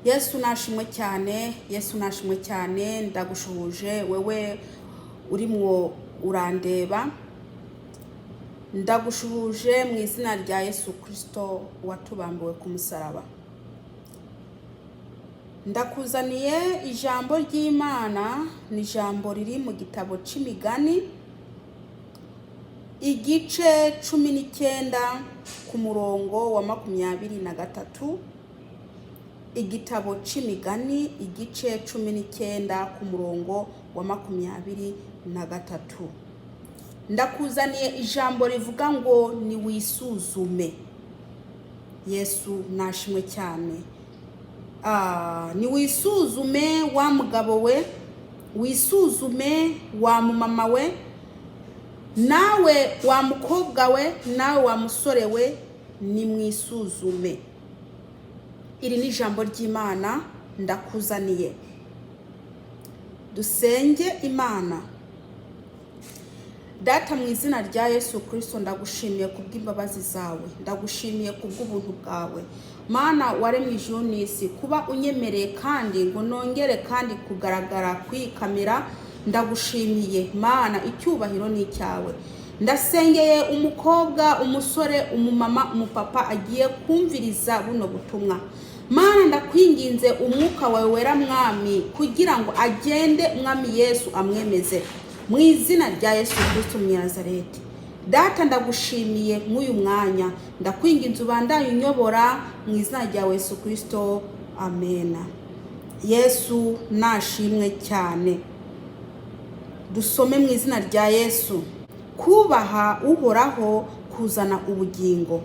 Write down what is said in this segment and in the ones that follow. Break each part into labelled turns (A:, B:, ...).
A: Yesu nashimwe cyane, Yesu nashimwe cyane. Ndagushuhuje wewe urimwo urandeba, ndagushuhuje mu izina rya Yesu Kirisito watubambiwe ku musaraba. Ndakuzaniye ijambo ry'Imana, ni ijambo riri mu gitabo c'Imigani, igice 19, ku murongo wa 23. Igitabo c'Imigani, igice 19, ku murongo wa 23. Ndakuzaniye ijambo rivuga ngo niwisuzume. Yesu nashimwe cyane. Niwisuzume wa mugabo we, wisuzume wa mumama we, nawe wa mukobwa we, nawe wa musore we, nimwisuzume. Iri ni ijambo ry'Imana ndakuzaniye. Dusenge Imana. Data, mu izina rya Yesu Kirisito, ndagushimiye kubw'imbabazi zawe, ndagushimiye kubw'ubuntu bwawe. Mana waremye ijuru n'isi, kuba unyemereye kandi ngo nongere kandi kugaragara kuri kamera, ndagushimiye Mana, icyubahiro ni icyawe. Ndasengeye umukobwa, umusore, umumama, umupapa agiye kumviriza buno butumwa. Mana, ndakwinginze umwuka wawe wera, Mwami, kugira ngo agende, Mwami Yesu, amwemeze mu izina rya Yesu Kristo Munyanazareti. Data, ndagushimiye mw'uyu mwanya, ndakwinginze ubandanye unyobora mu izina rya Yesu Kristo, amena. Yesu nashimwe cyane. Dusome mu izina rya Yesu. Kubaha Uhoraho kuzana ubugingo,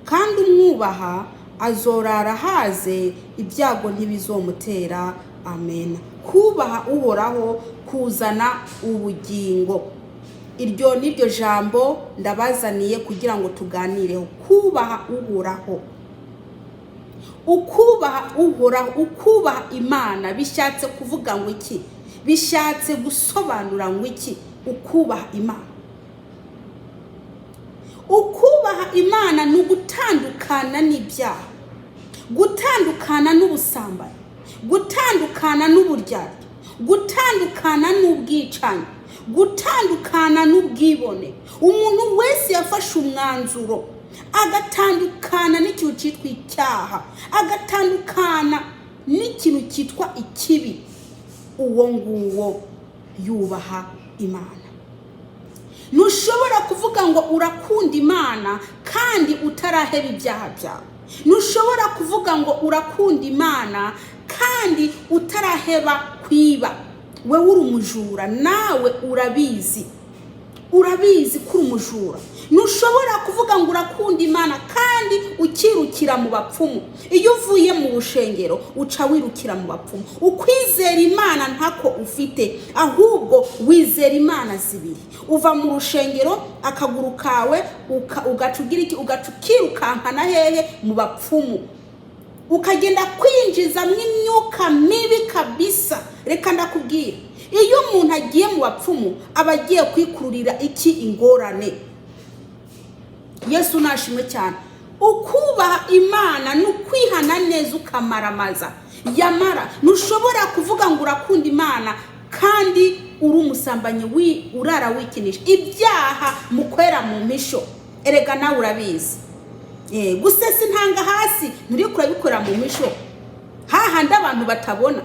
A: kandi umwubaha azorara haze, ibyago ntibizomutera. Amen. Kubaha Uhoraho kuzana ubugingo. Iryo ni ryo jambo ndabazaniye kugira ngo tuganireho. Kubaha Uhoraho, ukubaha Uhoraho, ukubaha Imana bishatse kuvuga ngo iki? Bishatse gusobanura ngo iki? Ukubaha Imana, ukubaha Imana ni ugutandukana n'ibyaha, gutandukana n'ubusambanyi, gutandukana n'uburyarya, gutandukana n'ubwicanyi, gutandukana n'ubwibone. Umuntu wese yafashe umwanzuro agatandukana n'ikintu cyitwa icyaha, agatandukana n'ikintu cyitwa ikibi, uwo nguwo yubaha Imana. Ntushobora kuvuga ngo urakunda Imana kandi utaraheba ibyaha byawe. Ntushobora kuvuga ngo urakunda Imana kandi utaraheba kwiba. Wowe uri umujura, nawe urabizi, urabizi ko uri umujura. Ntushobora kuvuga ngo urakunda Imana kandi ukirukira mu bapfumu. Iyo uvuye mu rushengero uca wirukira mu bapfumu. Ukwizera Imana ntako ufite, ahubwo wizera imana zibiri. Uva mu rushengero, akaguru kawe ugaca ugira iki? Ugaca ukirukankana hehe? Mu bapfumu, ukagenda kwinjizamo imyuka mibi kabisa. Reka ndakubwira, iyo umuntu agiye mu bapfumu aba agiye kwikururira iki? Ingorane. Yesu nashimwe cyane. Ukubaha Imana ni ukwihana neza, ukamaramaza yamara. Ntushobora kuvuga ngo urakunda Imana kandi uri umusambanyi, urara wikinisha ibyaha mukorera mu misho. Erega nawe urabizi. Gusesa intanga hasi nturi kurabikora mu misho, hahandi abantu batabona.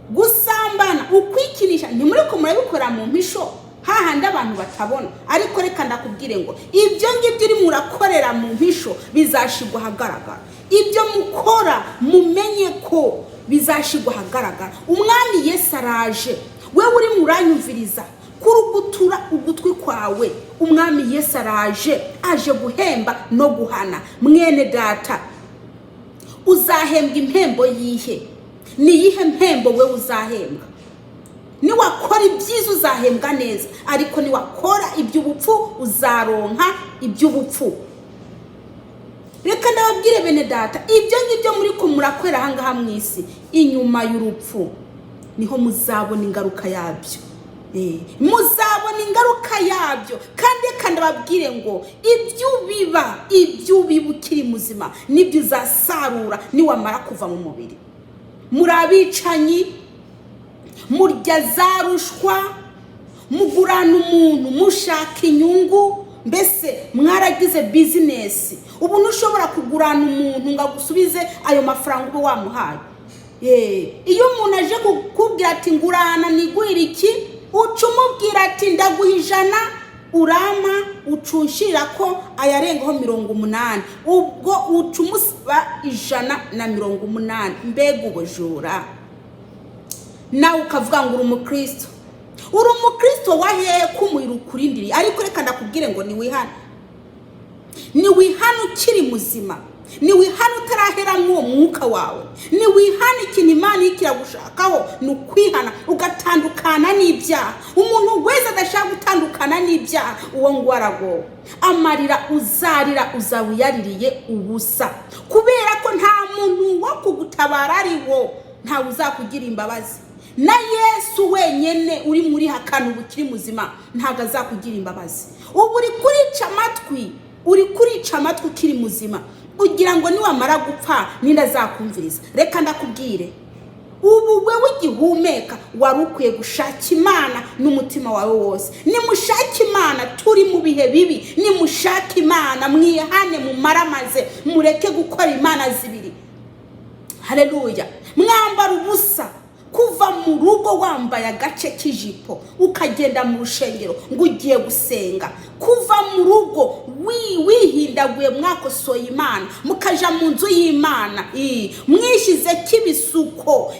A: Gusambana, ukwikinisha, ntimuri ko murabikora mu mpisho, hahandi abantu batabona. Ariko reka ndakubwire ngo ibyo ngibyo urimo urakorera mu mpisho bizashigwa ahagaragara. Ibyo mukora mumenye ko bizashigwa ahagaragara. Umwami Yesu araje. Wewe urimo uranyumviriza, kurugutura ugutwi kwawe, Umwami Yesu araje, aje guhemba no guhana. Mwene data, uzahembwa impembo yihe? Ni iyihe mpembo we uzahembwa? Niwakora ibyiza uzahembwa neza, ariko niwakora iby'ubupfu uzaronka iby'ubupfu. Reka ndababwire bene data, ibyo ngibyo muri ko murakorera ahangaha mu isi, inyuma y'urupfu niho muzabona ingaruka yabyo. Muzabona ingaruka yabyo. Kandi reka ndababwire ngo ibyo ubiba, ibyo ubiba ukiri muzima, nibyo uzasarura niwamara kuva mu mubiri. Muri abicanyi, murya za rushwa, mugurana umuntu mushaka inyungu, mbese mwaragize business. Ubu ntushobora kugurana umuntu ngo agusubize ayo mafaranga uba wamuhaye. Iyo umuntu aje kukubwira ati ngurana nigurire iki, uca umubwira ati ndaguha 100, urampa, uca unshirira ko ayarengaho 80, ubwo uca umusaba 180. Mbega ubujura! Nawe ukavuga ngo uri umukristo. Uri umukristo wa hehe ko umuriro ukurindiriye? Ariko reka ndakubwire ngo niwihane, niwihane ukiri muzima, niwihane utaraheramo uwo mwuka wawe, niwihane. Ikintu Imana iri kiragushakaho ni ukwihana, ugatandukana n'ibyaha. Umuntu wese adashaka gutandukana n'ibyaha, uwo nguwo aragowe. Amarira uzarira uzaba uyaririye ubusa, kubera ko nta muntu wo kugutabara ariwo, ntawe uzakugira imbabazi. Na Yesu wenyine uri muri hakana ubu ukiri muzima, ntabwo azakugira imbabazi. Ubu uri kurica amatwi, uri kurica amatwi ukiri muzima, ugira ngo niwamara gupfa ninde azakumviriza? Reka ndakubwire, ubu wewe ugihumeka wari ukwiye gushaka Imana n'umutima wawe wose. Nimushake Imana, turi mu bihe bibi. Nimushake Imana, mwihane, mumaramaze, mureke gukora imana zibiri. Hareruya! Mwambara ubusa, kuva mu rugo wambaye agace k'ijipo ukagenda mu rushengero ngo ugiye gusenga, kuva mu rugo wihindaguye, mwakosoye Imana, mukaja mu nzu y'Imana mwishyize k'ibisuko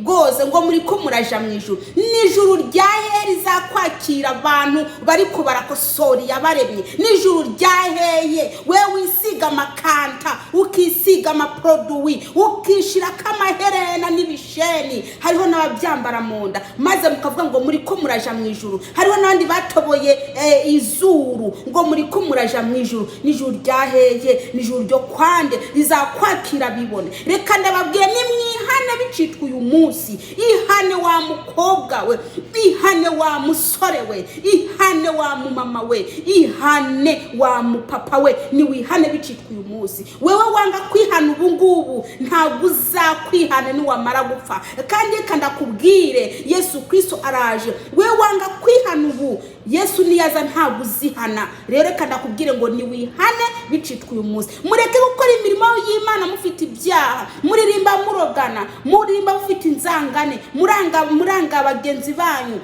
A: rwose, ngo muri ko muraja mu ijuru. N'ijuru rya hehe rizakwakira abantu bariko barakosora iyabaremye? N'ijuru rya heye we wisiga amakanta, ukisiga amaproduwi, ukishirako amaherena n'ibisheni, hariho n'ababyambara mu nda, maze mukavuga ngo muri ko muraja mu ijuru? Hariho n'abandi batoboye izuru, ngo muri ko muraja mu ijuru. N'ijuru rya heye? N'ijuru ryo kwande rizakwakira bibone? Reka ndababwire, nimwihane bicitwa uyu munsi. Ihane wa mukobwa we, ihane wa musore we, ihane wa mumama we, ihane wa mupapa we, niwihane bicitwa uyu munsi. Wewe wanga kwihana ubu ngubu, ntabwo uzakwihana niwamara gupfa. Kandi reka ndakubwire, Yesu Kristo araje. Wewe wanga kwihana ubu, Yesu niyaza ntabwo uzihana. Rero reka ndakubwire ngo niwihane bicitwa uyu munsi. Mureke gukora imirimo y'Imana mufite ibyaha, muririmba murogana, muririmba mufite inzangane, muranga bagenzi banyu.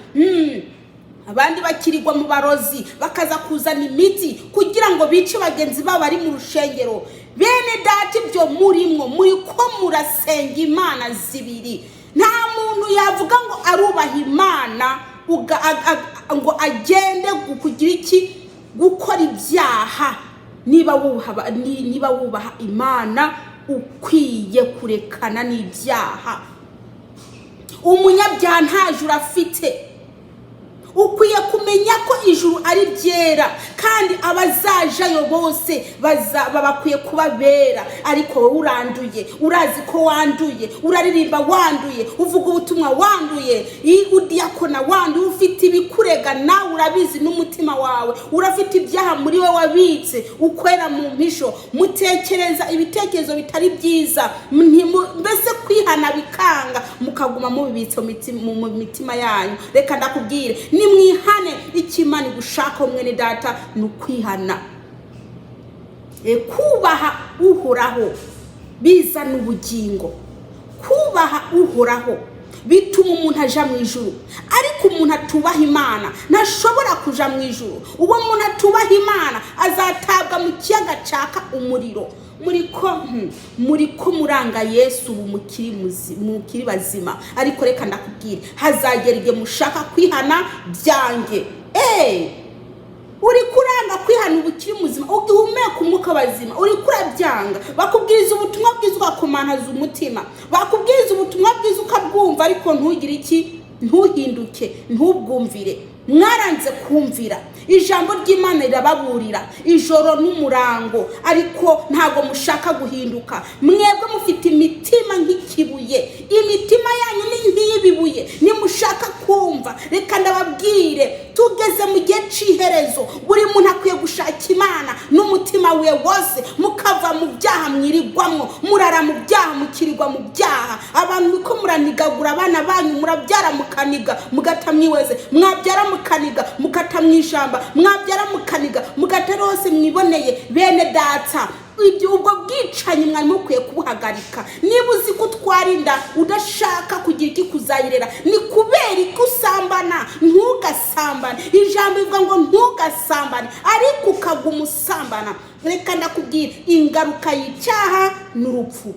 A: Abandi bakirirwa mu barozi, bakaza kuzana imiti kugira ngo bice bagenzi babo bari mu rushengero. Bene data, ibyo murimwo, muri ko murasenga imana zibiri. Nta muntu yavuga ngo arubaha Imana ngo agende kugira iki? Gukora ibyaha. Niba wubaha Imana, ukwiye kurekana n'ibyaha. Umunyabyaha nta juru afite. Ukwiye kumenya ko ijuru ari ryera, kandi abazajayo bose bakwiye kuba bera. Ariko wowe uranduye, urazi ko wanduye, uraririmba wanduye, uvuga ubutumwa wanduye, udiyakona wanduye, ufite ibikurega nawe urabizi n'umutima wawe, urafite ibyaha muri we wabitse, ukorera mu mpisho, mutekereza ibitekerezo bitari byiza, mbese kwihana bikanga, mukaguma mubibitse mu mitima yanyu. Reka ndakubwire, nimwihane. Icyo Imana igushakaho, mwene data, ni ukwihana. Kubaha Uhoraho bizana ubugingo. Kubaha Uhoraho bituma umuntu aja mu ijuru, ariko umuntu atubaha Imana ntashobora kuja mu ijuru. Uwo muntu atubaha Imana azatabwa mu kiyaga caka umuriro. Muri ko muranga Yesu ubu mukiri bazima, ariko reka ndakubwire, hazagera igihe mushaka kwihana byange. Uri kuranga kwihana ubu ukiri muzima, ugihumeka umwuka bazima, uri kurabyanga. Bakubwiriza ubutumwa bwiza ugakomantaza umutima, bakubwiriza ubutumwa bwiza ukabwumva, ariko ntugire iki? Ntuhinduke, ntubwumvire. Mwaranze kumvira ijambo ry'Imana, rirababurira ijoro n'umurango, ariko ntabwo mushaka guhinduka. Mwebwe mufite imitima nk'ikibuye, imitima yanyu ni nk'iy'ibibuye, nimushaka kumva. Kubyumva, reka ndababwire, tugeze mu gihe cy'iherezo. Buri muntu akwiye gushaka Imana n'umutima we wose, mukava mu byaha mwirigwamo, murara mu byaha, mukirirwa mu byaha. Abantu niko muranigagura abana banyu, murabyara mukaniga mugata mwiweze, mwabyara mukaniga mugata mu ishyamba, mwabyara mukaniga mugata hose mwiboneye. Bene data, ibyo ubwo bwicanyi mwari mukwiye kubuhagarika. Niba uzi ko utwara inda udashaka kugira iki kuzayirera, ni kubera ko usambana? Ntugasambane. Ijambo rivuga ngo ntugasambane, ariko ukaguma usambana. Reka ndakubwira, ingaruka y'icyaha ni urupfu.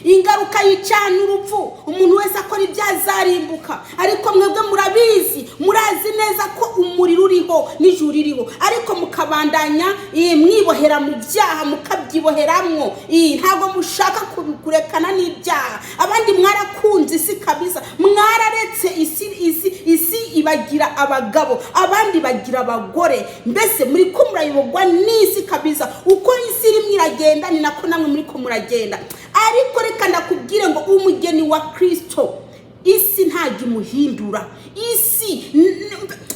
A: Ingaruka y'icyaha ni urupfu. Umuntu wese akora ibyaha azarimbuka. Ariko mwebwe murabizi, murazi neza ko umuriro uriho n'ijuru ririho, ariko mukabandanya mwibohera mu byaha, mukabyiboheramwo. Ntabwo mushaka kurekana n'ibyaha. Abandi mwarakunze isi kabisa, mwararetse isi, isi, isi ibagira abagabo, abandi bagira abagore. Mbese muri ko murayoborwa n'isi kabisa. Uko isi irimo iragenda, ni nako namwe muri ko muragenda. Ariko reka ndakubwire ngo umugeni wa Kirisito, isi ntabwo imuhindura. Isi,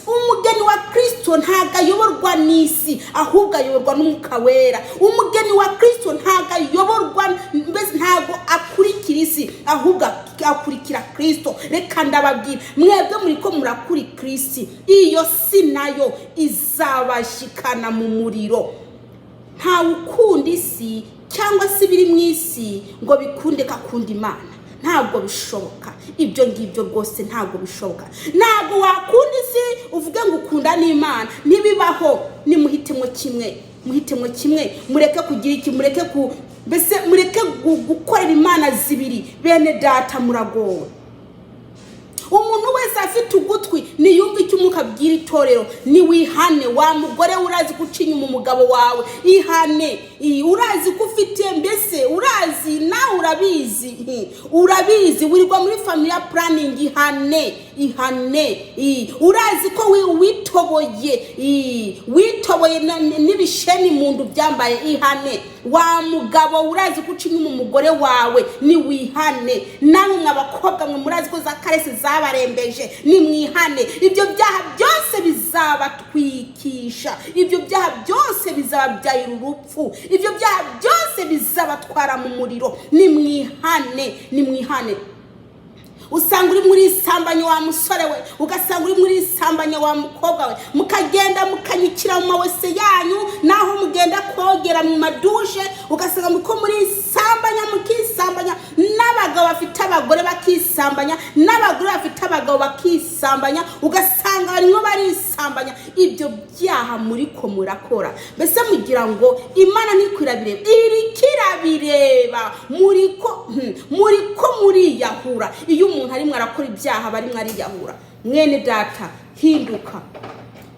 A: umugeni wa Kirisito ntabwo ayoborwa n'isi, ahubwo ayoborwa n'Umwuka Wera. Umugeni wa Kirisito ntabwo ayoborwa, mbese ntabwo akurikira isi, ahubwo akurikira Kirisito. Reka ndababwira, mwebwe muri ko murakurikira isi, iyo si nayo izabashikana mu muriro. Ntawe ukunda isi cyangwa se ibiri mu isi ngo bikunde ko akunda Imana. Ntabwo bishoboka ibyo ngibyo rwose, ntabwo bishoboka. Ntabwo wakunda isi uvuge ngo ukunda n'Imana, ntibibaho. Nimuhitemo kimwe, muhitemo kimwe, mureke kugira iki, mureke ku mbese mureke gukorera imana zibiri. Bene data, muragowe. Umuntu wese afite ugutwi niyumve icyo Umwuka abwira itorero. Niwihane. Wa mugore, urazi guca inyuma umugabo wawe, ihane. Urazi ko ufite, mbese urazi nawe, urabizi, urabizi, wirirwa muri family planning. Ihane, ihane. Urazi ko witoboye, witoboye n'ibisheni mu nda byambaye, ihane. Wa mugabo, urazi ko uca inyuma umugore wawe, niwihane. Namwe mwa bakobwa mwe, murazi ko za karese zabarembeje, nimwihane. Ibyo byaha byose bizabatwikisha, ibyo byaha byose bizababyarira urupfu, ibyo byaha byose bizabatwara mu muriro. Nimwihane, nimwihane. Usanga uri muri isambanya, wa musore we, ugasanga uri muri isambanya, wa mukobwa we, mukagenda mukanyukira mu mawese yanyu, naho mugenda kogera mu madushe, ugasanga muko muri isambanya, mukisambanya, n'abagabo bafite abagore bakisambanya, n'abagore bafite abagabo bakisambanya, ugasanga barimo barisambanya. Ibyo byaha muri ko murakora, mbese mugira ngo Imana ntikwirabireba? Irikirabireba. Muri ko muriyahura. Iyo umuntu arimo arakora ibyaha, aba arimo ariyahura. Mwene data, hinduka,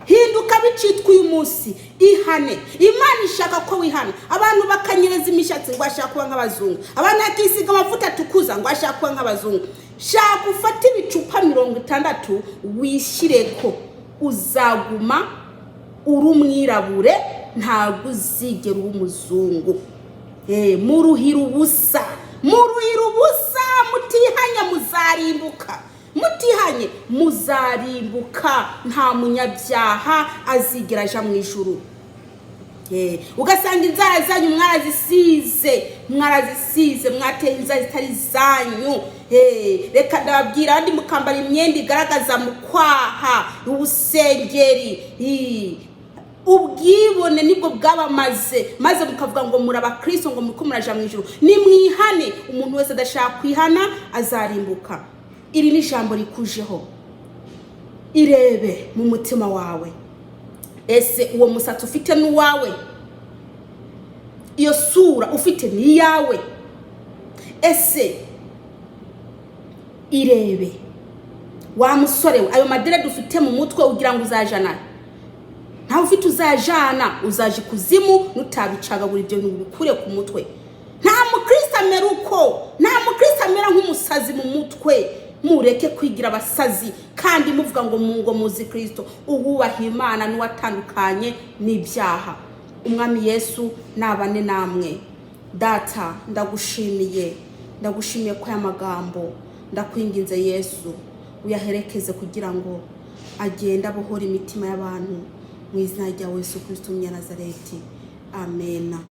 A: hinduka bicitwa uyu munsi, ihane. Imana ishaka ko wihana. Abantu bakanyereza imishatsi ngo ashaka kuba nk'abazungu, abantu bakisiga amavuta atukuza ngo ashaka kuba nk'abazungu. Shaka ufate ibicupa 60 wishyire ko uzaguma uri umwirabure, ntabwo uzigera uba umuzungu. Muruhira ubusa, muruhira ubusa. Mutihanya muzarimbuka, mutihanye muzarimbuka. Nta munyabyaha azigera aja mu ijuru. Ugasanga inzara zanyu mwarazisize, mwarazisize, mwateye inzara zitari zanyu. Reka ndababwira, abandi mukambara imyenda igaragaza mu kwaha, ubusengeri. Ubwibone nibwo bwabamaze, maze mukavuga ngo muri abakristo, ngo muriko muraja mu ijuru. Nimwihane. Umuntu wese adashaka kwihana azarimbuka. Iri ni ijambo rikujeho. Irebe mu mutima wawe. Ese uwo musatsi ufite n'uwawe? Iyo sura ufite ni iyawe? Ese irebe, wa musore we, ayo madreads ufite mu mutwe ugira ngo uzajana? Ntawe ufite uzajana, uzaje ikuzimu nutabicagagura ibyo bintu bikure ku mutwe. Nta mukristo amera uko, nta mukristo amera nk'umusazi mu mutwe. Mureke kwigira abasazi kandi muvuga ngo ngo muzi Kirisito. Uwubaha Imana n'uwatandukanye n'ibyaha. Umwami Yesu nabane namwe. Data, ndagushimiye, ndagushimiye ko aya magambo, ndakwinginze Yesu. Uyaherekeze kugira ngo agende abohora imitima y'abantu, mu izina rya Yesu Kristo Umunyanazareti, amena.